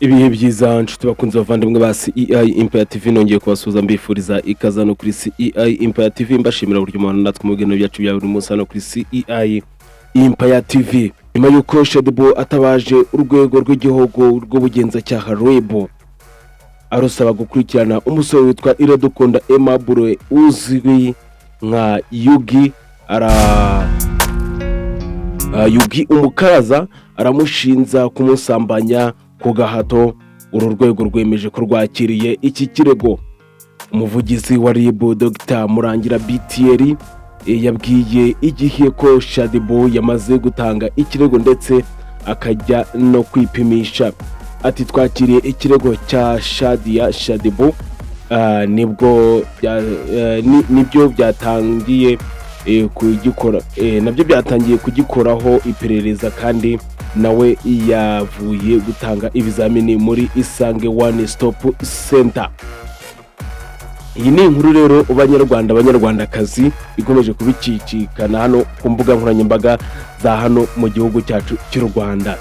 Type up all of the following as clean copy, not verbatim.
Ibihe byiza, nshuti bakunze, bavandimwe ba CEI Empire TV. Nongeye kubasuhuza, mbifuriza ikaze no kuri CEI Empire TV, mbashimira uburyo mubana natwe mu biganiro byacu bya buri munsi hano kuri CEI Empire TV. Nyuma y'uko Shaddyboo atabaje Urwego rw'Igihugu rw'Ubugenzacyaha, RIB, arusaba gukurikirana umusore witwa Iradukunda Aimable uzwi nka Yugi, ara Yugi Umukaraza, aramushinja kumusambanya ku gahato, uru rwego rwemeje ko rwakiriye iki kirego. Umuvugizi wa RIB, Dr Murangira B. Thierry, yabwiye IGIHE ko Shaddyboo yamaze gutanga ikirego ndetse akajya no kwipimisha. Ati: "Twakiriye ikirego cya Shadia Shaddyboo, nibwo nibyo byatangiye kugikora, nabyo byatangiye kugikoraho iperereza, kandi nawe yavuye gutanga ibizamini muri Isange One Stop Center." Iyi ni inkuru rero, Banyarwanda, Banyarwandakazi, ikomeje kubicicikana hano ku mbuga nkoranyambaga za hano mu gihugu cyacu cy'u Rwanda.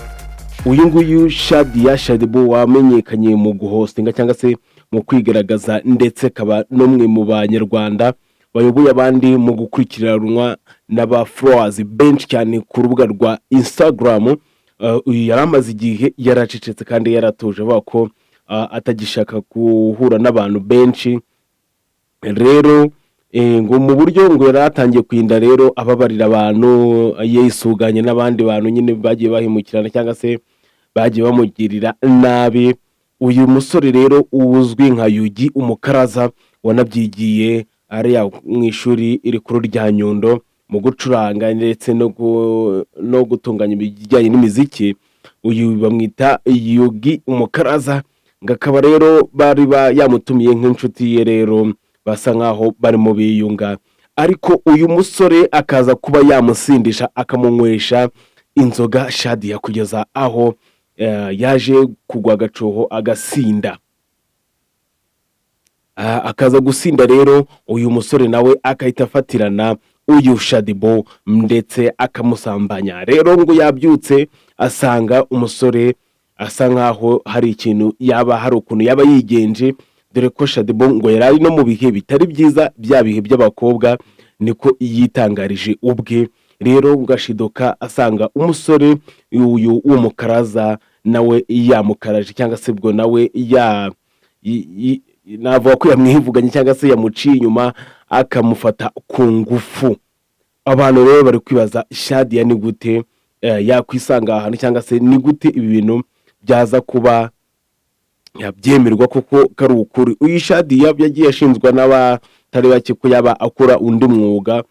Uyu nguyu Shadia Shaddyboo wamenyekanye mu guhostinga cyangwa se mu kwigaragaza, ndetse akaba n'umwe mu Banyarwanda bayoboye abandi mu gukurikiranwa n'aba followers benshi cyane ku rubuga rwa Instagram, uyu yari amaze igihe yaracecetse kandi yaratuje, avuga ko atagishaka guhura n'abantu benshi. Rero ngo mu buryo ngo yari atangiye kurinda rero ababarira abantu, yisuganye n'abandi bantu nyine bagiye bahemukirana cyangwa se bagiye bamugirira nabi. Uyu musore rero uzwi nka Yugi Umukaraza, wanabyigiye ariya mu ishuri rikuru rya Nyundo mu gucuranga ndetse no gutunganya ibijyanye n'imiziki, uyu bamwita Yugi Umukaraza, ngo akaba rero bari yamutumiye nk'inshuti ye, rero basa nkaho barimo biyunga, ariko uyu musore akaza kuba yamusindisha, akamunywesha inzoga Shadia, kugeza aho yaje kugwa agacuho agasinda. Akaza gusinda rero, uyu musore nawe agahita afatirana uyu Shaddyboo ndetse akamusambanya. Rero ngo yabyutse asanga umusore asa nkaho hari ikintu yaba, hari ukuntu yaba yigenje, dore ko Shaddyboo ngo yari ari no mu bihe bitari byiza, bya bihe by'abakobwa, niko yitangarije ubwe. Rero ngo ashiduka asanga umusore uyu w'umukaraza nawe yamukaraje, cyangwa se ubwo nawe ya navuga ko yamwivuganye cyangwa se yamuciye inyuma akamufata ku ngufu. Abantu rero bari kwibaza: Shadia ni gute yakwisanga ahantu, cyangwa se ni gute ibi bintu byaza kuba byemerwa kuko kari ukuri? Uyu Shadia yagiye ashinzwa n'abatari bake ko yaba akora undi mwuga,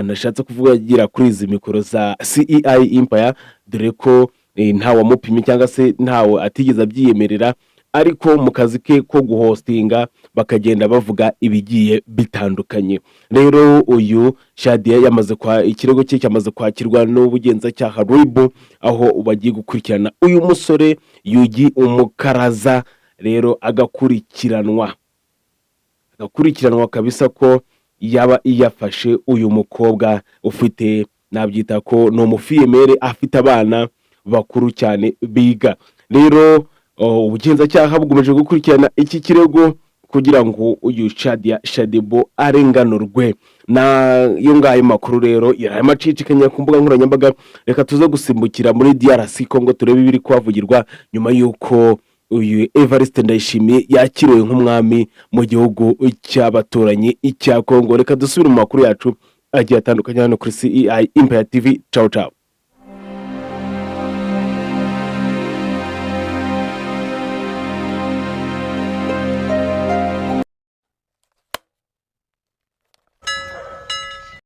nashatse kuvugira kuri izi mikoro za CEI Empire, dore ko ntawamupimye cyangwa se ntawe atigeze abyiyemerera, ariko mu kazi ke ko guhostinga bakagenda bavuga ibigiye bitandukanye. Rero uyu Shadia yamaze kwa ikirego cye cyamaze kwakirwa n'ubugenzacyaha, RIB, aho bagiye gukurikirana uyu musore Yugi Umukaraza, rero agakurikiranwa kabisa ko yaba yafashe uyu mukobwa ufite, nabyita ko ni umufille-mère, afite abana bakuru cyane biga. Rero ubugenzacyaha bukomeje gukurikirana iki kirego kugira ngo uyu Shadia Shaddyboo arenganurwe. Nayo ngayo makuru rero yari arimo acicikanya ku mbuga nkoranyambaga. Reka tuze gusimbukira muri DRC Congo, turebe ibiri kuhavugirwa nyuma y'uko uyu Evariste Ndayishimiye yakiriwe nk'umwami mu gihugu cy'abaturanyi cya Congo. Reka dusubire mu makuru yacu agiye atandukanye hano kuri CEI Empire TV. Ciao ciao.